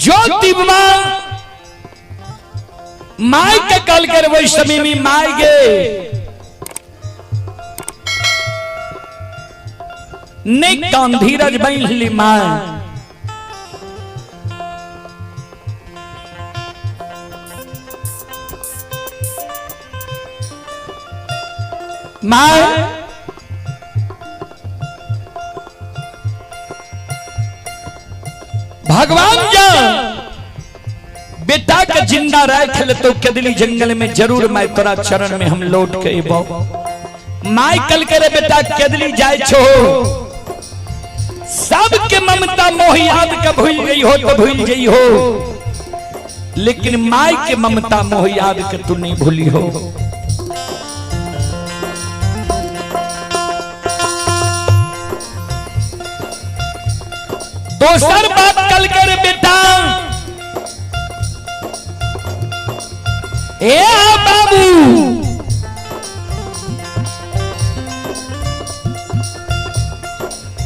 ज्योतिबा माय के कल कर वही समय में माय गे नहीं कान धीरज बन my. My भगवान जा बेटा के जिंदा रख ले तो कदली जंगल में जरूर मैं तोरा चरण में हम लौट के अबो। My कल करे बेटा कदली जाए छो, सबके ममता मोह याद के भूल गई हो तो भूल गई हो, लेकिन my के ममता मोह याद के तू नहीं भूली हो। दोसर बात कल कर बेटा, ए बाबू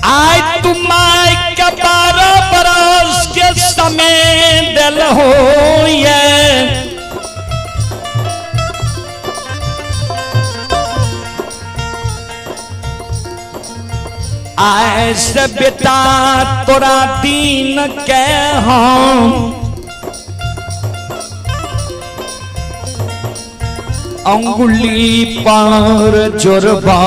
आज तुम my के 12 बरस के समय दिल हो ये, ऐसे बेटा तोरा दीन के हम अंगुली पर जोरबा,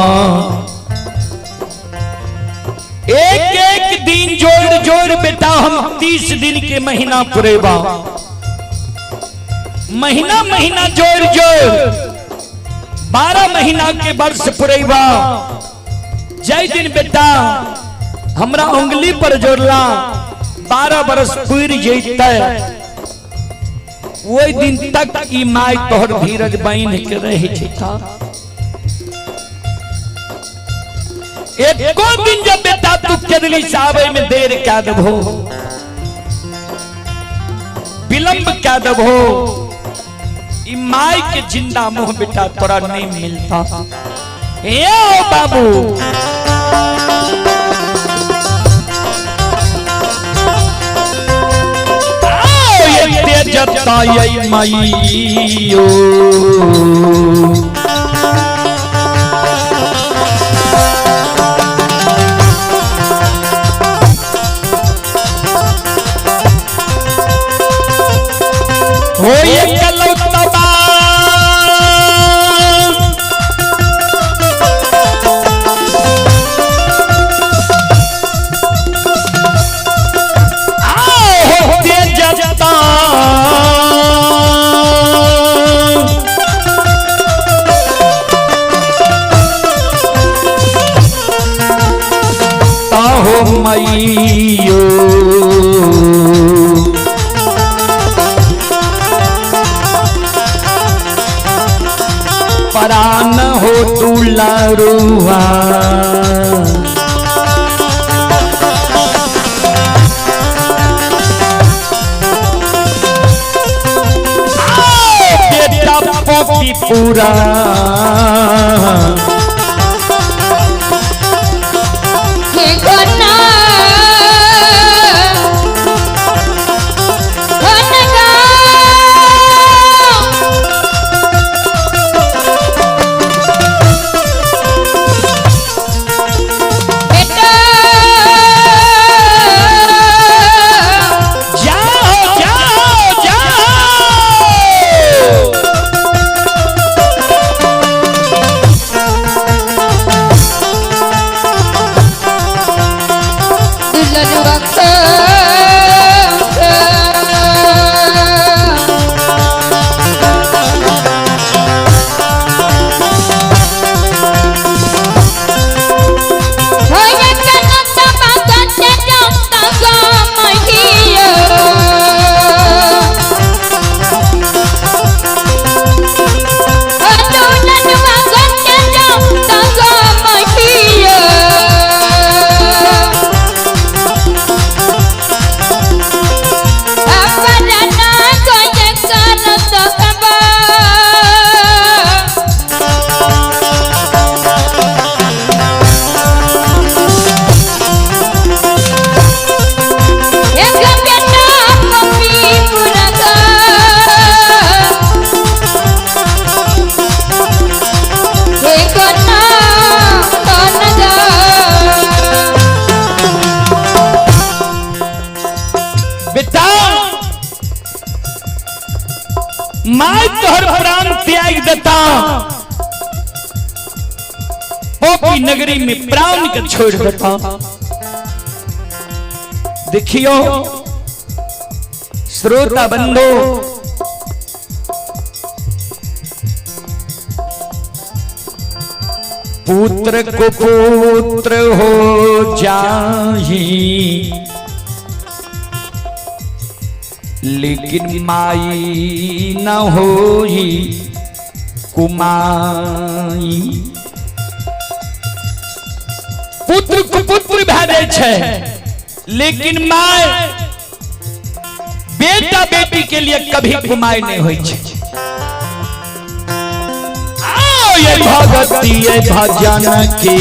एक एक दिन जोड़ जोड़ बेटा हम 30 दिन के महीना पुरेबा, महीना महीना जोड़ जोड़ 12 महीना के वर्ष पुरेबा। जय दिन बेटा हमरा उंगली पर जोड़ला 12 बरस पूर जैते, वही दिन तक ई my तोहर धीरज बन के रह जेता। एको दिन जब बेटा तू केदली सावे में देर क्या देबो, विलंब क्या देबो, ई my के जिंदा मुंह बेटा तोरा नहीं मिलता। ए ओ बाबू जताई मईयो, हो ये कलौतबा मईयो, परान हो दुलारुआ, बेटा पोपी पूरा जाओ जाओ जाओ। My तोहर प्राण त्याग देता, ओपी नगरी में प्राण के छोड़ देता। देखियो श्रोता बंधु, पुत्र को पुत्र हो जाही, लेकिन माई न होई कुमाई। पुत्र कुपुत्र भए जाइ छै, लेकिन my बेटा बेटी के लिए कभी कुमाई नहीं होई छै। आओ ये भगती ये भजन के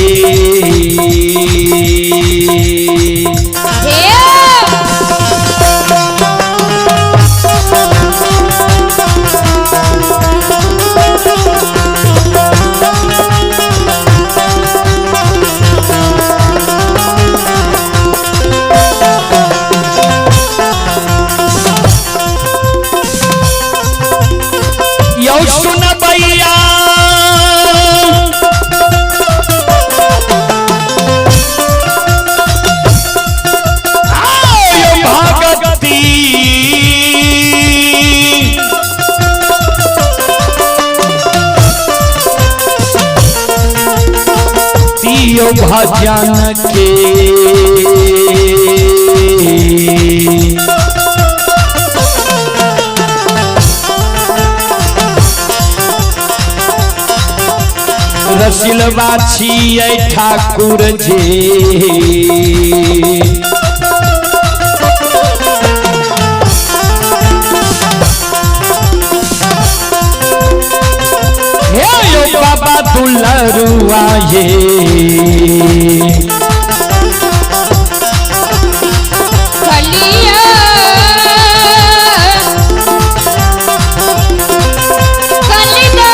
यौ सुन भैया, आओ यौ भगती तियो भजन के। रसिलवा छियै ठाकुर जी, हे यो बाबा दुलरुआ ये। कलिया कलिदा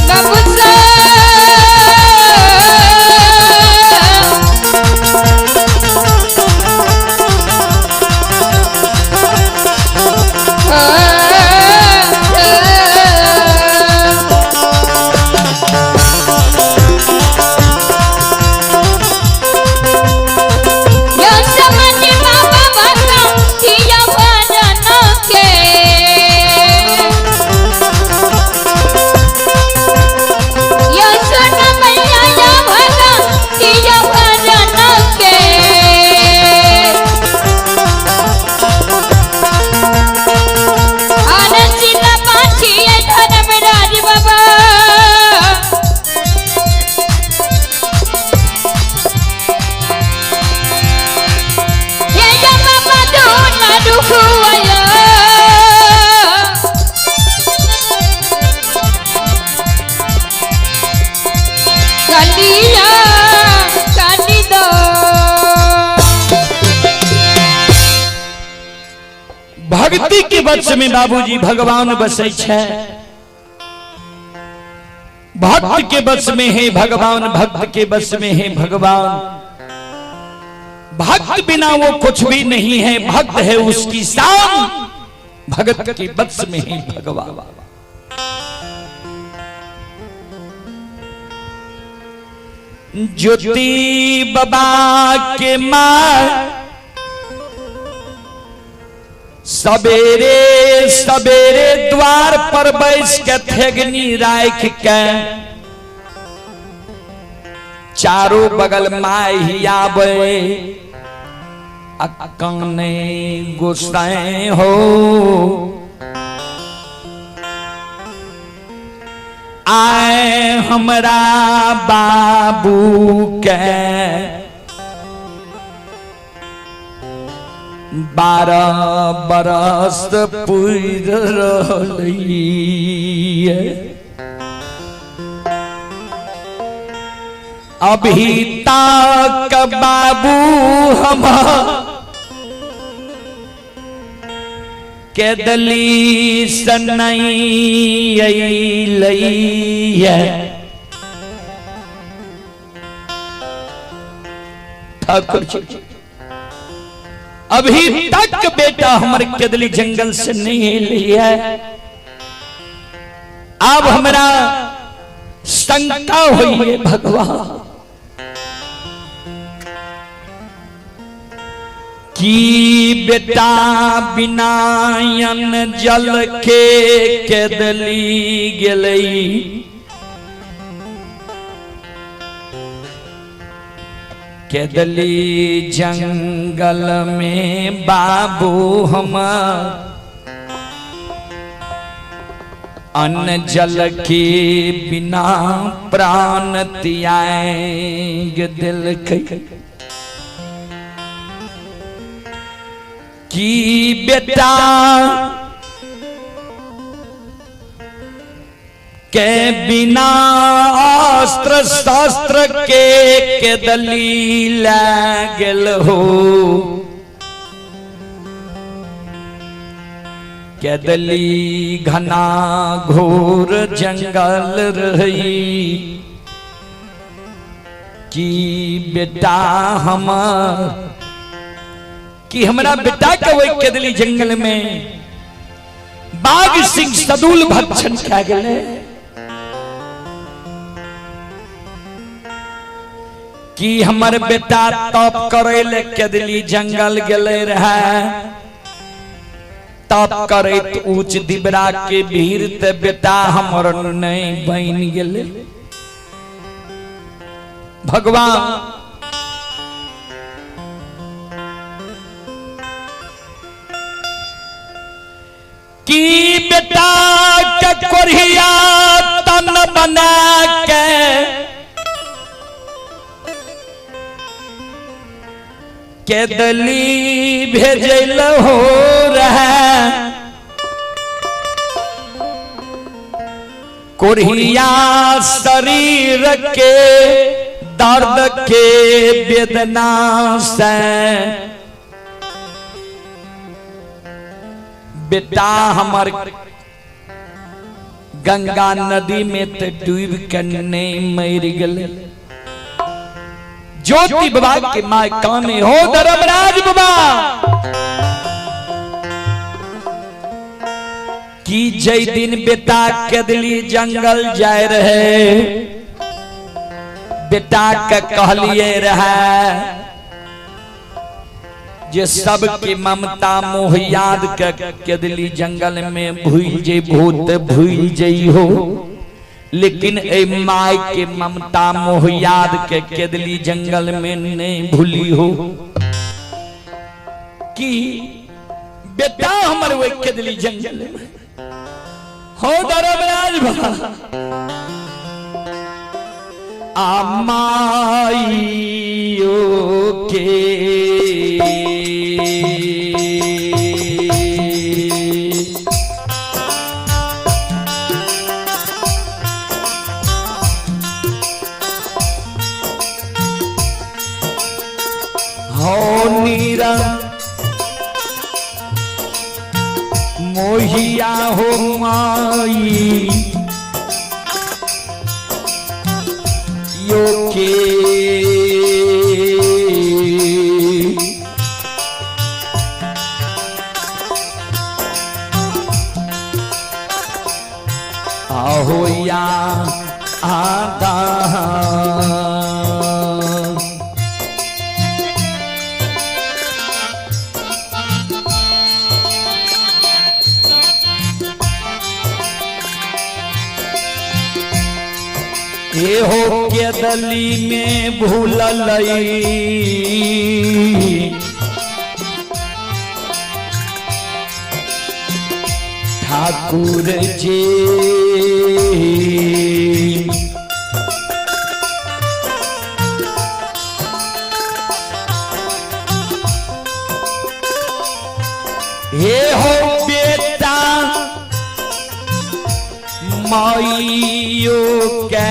बाबूसा भक्ति के वश में बाबूजी भगवान बसै छै। भक्त के वश में है भगवान, भक्त के वश में है भगवान। भक्त बिना वो कुछ भी नहीं है, भक्त है उसकी शान, भगत के वश में है भगवान। ज्योति बाबा के माँ सवेरे सवेरे द्वार पर बैस के थेगनी राख के चारों बगल my ही आवे, अकने गुस्साए हो आए हमरा बाबू के 12 बरस पुर रहलिए, अभी तक बाबू हम के दली सनई अइलैया। ठाकुर जी अभी तक बेटा हमर केदली जंगल से नहीं हिली है। अब हमरा शंका हुई है भगवान की बेटा बिना अन्न जल के केदली गेलई। केदली जंगल में बाबू हम अन्न जल के बिना प्राण त्याग दिल की बेटा के बिना अस्त्र शस्त्र के केदली लागल हो। केदली घना घोर जंगल रही की बेटा हम कि हमरा बेटा के वही केदली जंगल में बाघ सिंह सदुल भक्षण खा गए। कि हमर बेटा तप करे ले केदली जंगल गेले रहे, तप करैत ऊंच दिबरा के भीड़ ते बेटा हमर नहीं बन गेले। भगवान की बेटा के कोरिया तन बना के केदली भेजल हो रहा, कोरिया शरीर के दर्द के वेदना से बेटा हमर गंगा नदी में ते डूब के नहीं मर गए। ज्योति बाबा के my काने हो धर्मराज बाबा की जय दिन बेटा केदली जंगल जाए रहे, बेटा के कहलिए रहे जे सबके ममता मोह याद के केदली जंगल में भूल जे भूत भूल जई हो, लेकिन ए my के ममता मोह याद के केदली जंगल में नहीं भूली हो। कि बेटा हमर वे केदली जंगल में हो धर्मराज बाबा आमाइयो के हो नीरा मोहिया हो माई यो के आहो या आदा ये हो केदली में भूललई ठाकुर जी ये हो बेटा माइयो के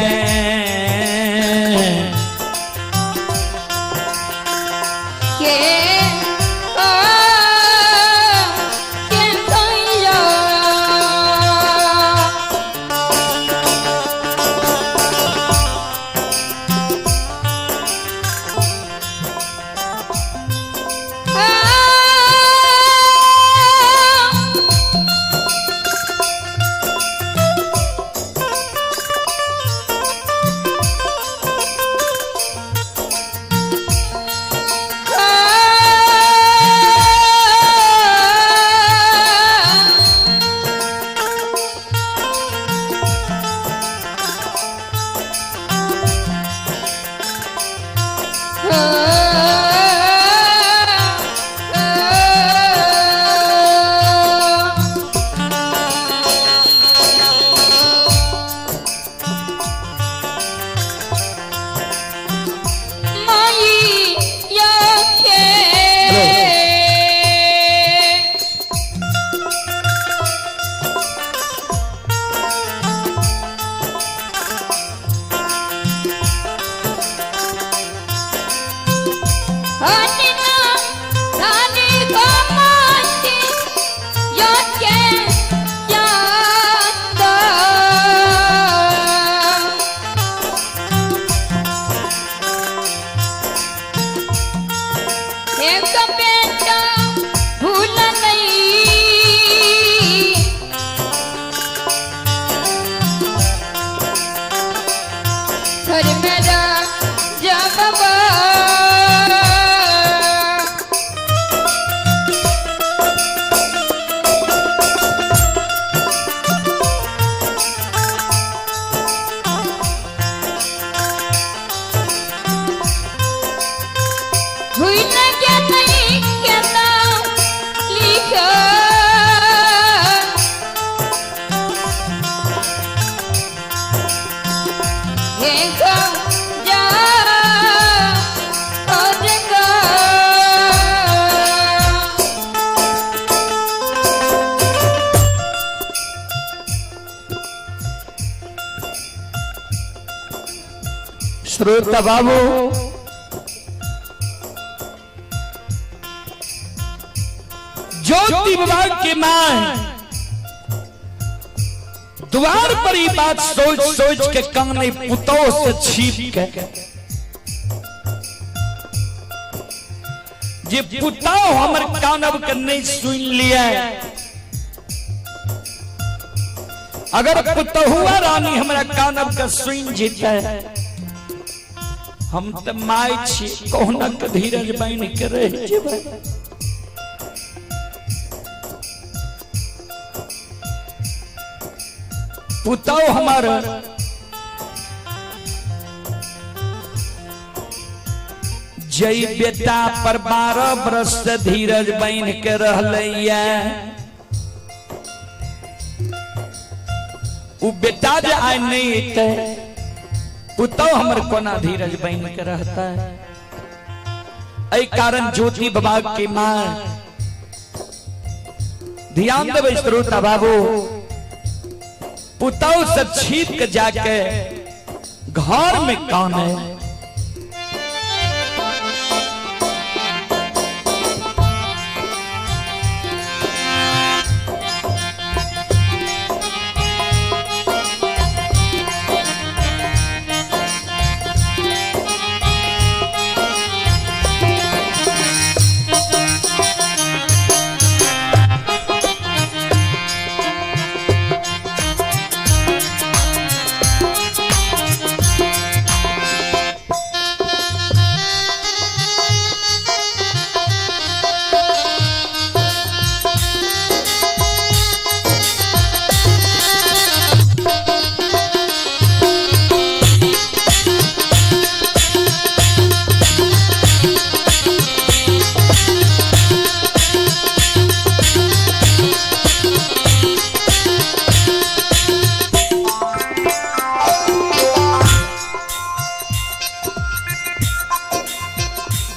देखा जा अजगा। श्रोता बाबू, ज्योति बाबा के मां द्वार पर ही बात सोच सोच के काने पुतो से छिप के, जे पुताओ हमर कानब के नहीं सुन लिया, अगर पुतहुआ रानी हमरा कानब के सुन जीते, हम तो my छी, कहुना के धीरज बन के रह जेबै। पुतौ हमर जई बेटा पर 12 बरस से धीरज बन के रहलैया, उ बेटा जे आइ नहीं एतै, पुतौ हमर कोना धीरज बन के रहता है। एहि कारण ज्योति बाबा के मां, ध्यान देबै श्रोता बाबू, पुतौ से छिप के जाके घर में काने।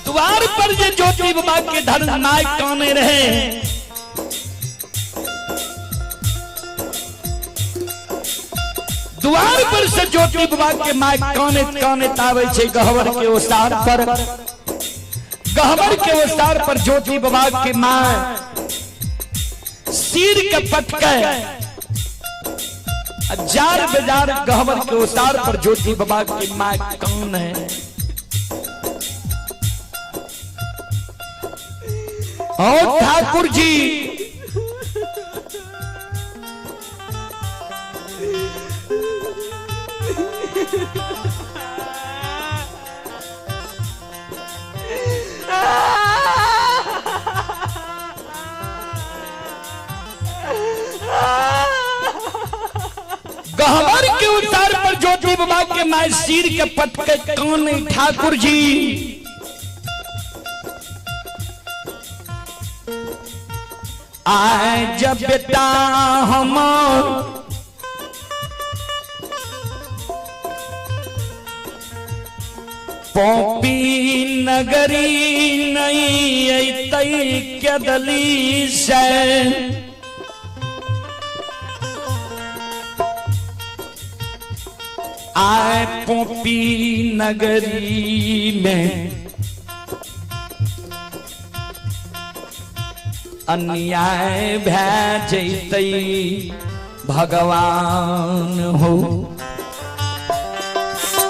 द्वार पर जे ज्योति बाबा के धर्म नायक काने रहे, द्वार पर से ज्योति बाबा के my काने काने तावे छे गहवर के ओसार पर, गहवर के ओसार पर ज्योति बाबा के my सिर के पटके जार बेजार गहवर के ओसार पर ज्योति बाबा के my कान है। और ठाकुर जी गहवर के उतार पर ज्योति बाबा के my सिर के पटके कान ठाकुर जी आए जब बेटा हम पौपी नगरी नहीं अतई कदली से, आए पोपी नगरी में अन्याय भै जैतई भगवान हो।